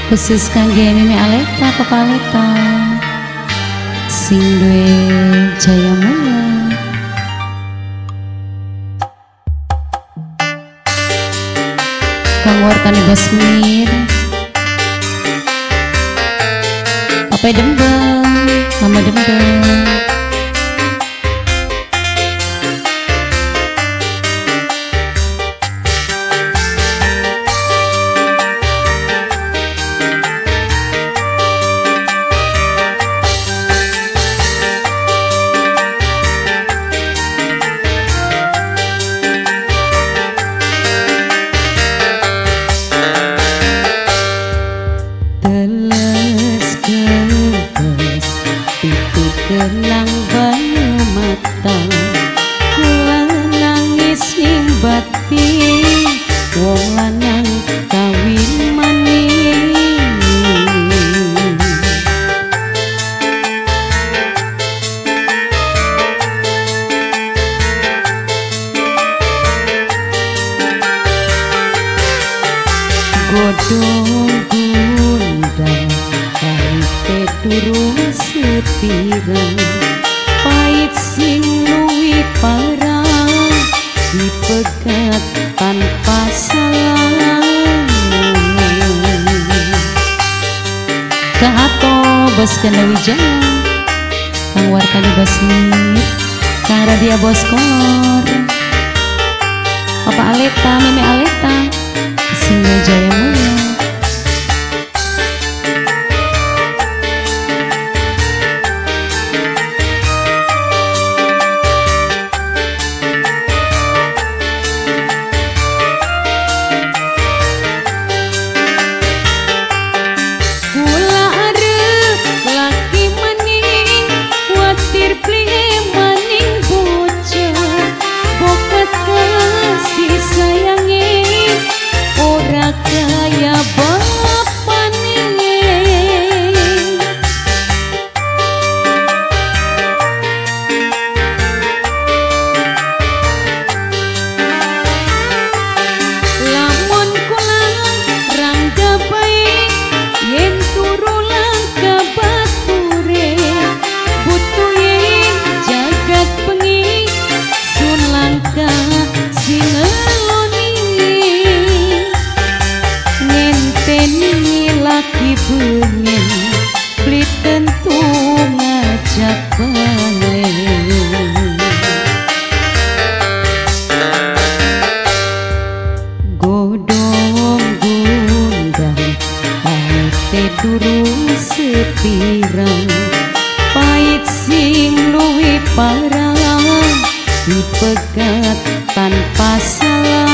Khusus kangge Mimi Aleta, Papa Aleta, sing duwe Jaya Mulya. Kang Wartani Bosmir, Papa Dembeng, Mama Dembeng. Kelang banyu mata, kula nangis ing batin, wong lanang kawin maning. Godhong gundang pahite durung sepirang, pahit sing luwih parah, dipegat tanpa salah. Kang Ato Bos Kendawijaya, Kang Warkani Bosmir, Kang Radia Boskolor, Papa Aleta, Mimi Aleta, sing Jaya Mulya. Bengen beli tentu ngajak balik, godong gundang pahite durung sepirang, pahit sing luwih parah, dipegat tanpa salah.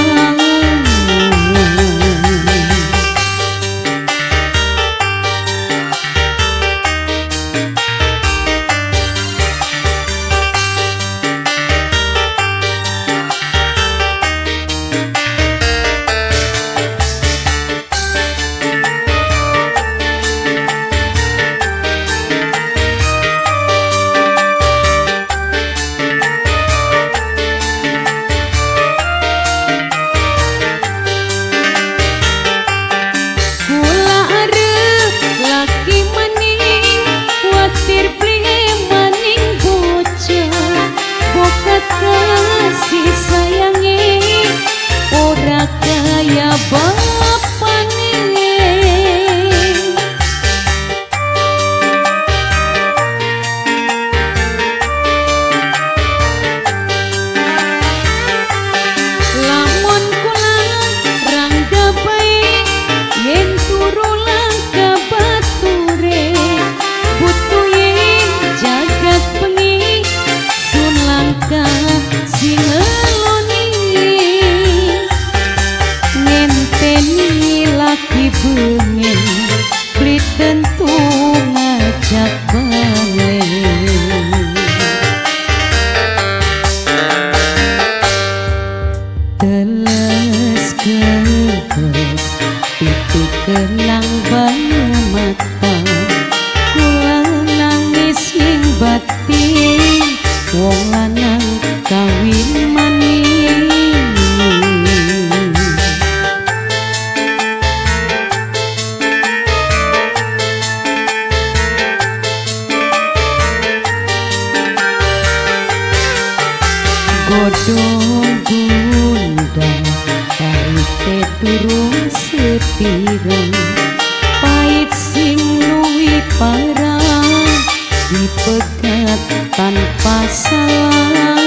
Padha gundang, pahite durung sepira, pahit sing luwih parah, dipegat tanpa salah.